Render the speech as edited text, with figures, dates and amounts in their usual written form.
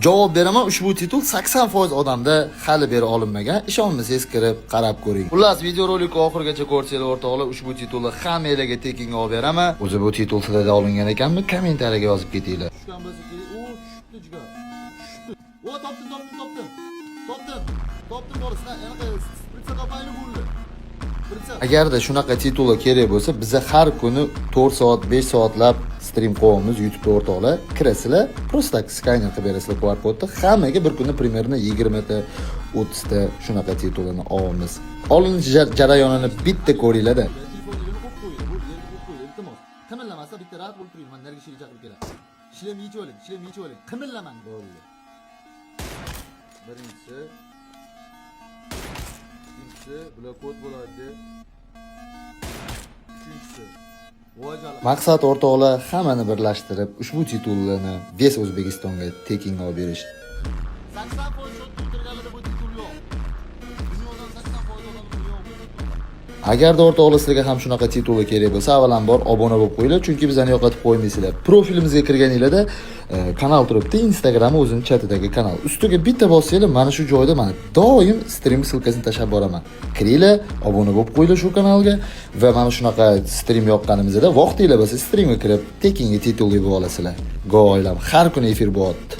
Javob beraman, ushbu titul 80% odamda hali beri olinmagan. Ishonmasangiz, kirib qarab ko'ring. Xullas, videorolikni oxirigacha ko'rsanglar, o'rtoqlar, ushbu titulni hammanglarga tekinga olib beraman. O'zi bu titul sizlarda olingan ekanmi? Kommentariyaga yozib ketinglar. Tushgan bo'lsa kerak. O, tushibdi jigar. Tushibdi. O, topdim, topdim, topdim. Topdim. Topdim, bolasini. Anaqa spritsa topaylik bo'ldi. Agarda shunaqa titullar kerak bo'lsa, biza har kuni 4 soat, 5 soatlab stream qo'yamiz YouTube'da, o'rtoqlar. Kirasizlar, просто так skaner qilib berasizlar QR kodni. Hammaga bir kunda примерно 20 ta, 30 ta shunaqa titulini olamiz. Olinish jarayonini bitta ko'ringlar-da. Telefoningni qo'yib qo'ying, bu yerga qo'yib qo'ying, iltimos. Qimillamasa bitta rahat bo'lib turing, man narigi shiri chaqirib keladi. Shlemni yechib oling, shlemni yechib oling. Qimillamang, bo'ldi. Birinchisi, ikkinchisi, bular kod bo'ladi. Uchinchisi. Maqsad, o'rtoqlar, hammani birlashtirib, ushbu titullarni весь O'zbekistonga tekinga olib berish. 80% shotga o'tirganlarda bu titul yo'q. Dunyodan 80% odamda yo'q bu titul. Agarda, o'rtoqlar, sizlarga ham shunaqa tituli kerak bo'lsa, avvalambor obuna bo'lib qo'yinglar, chunki bizani yo'qotib qo'ymaysizlar. Profilimizga kirganinglarda kanal turibdi, Instagram o'zini chatidagi kanal. Ustiga bitta bossanglar, mana shu joyda mana doim stream ссылка sini tashlab boraman. Kiringlar, obuna bo'lib qo'yinglar shu kanalga va mana shunaqa stream yoqqanimizda vaqtinglar bo'lsa, streamga kirib, tekinga titulli bo'lib olasizlar. Go oilam har kuni efir bo'lyapti.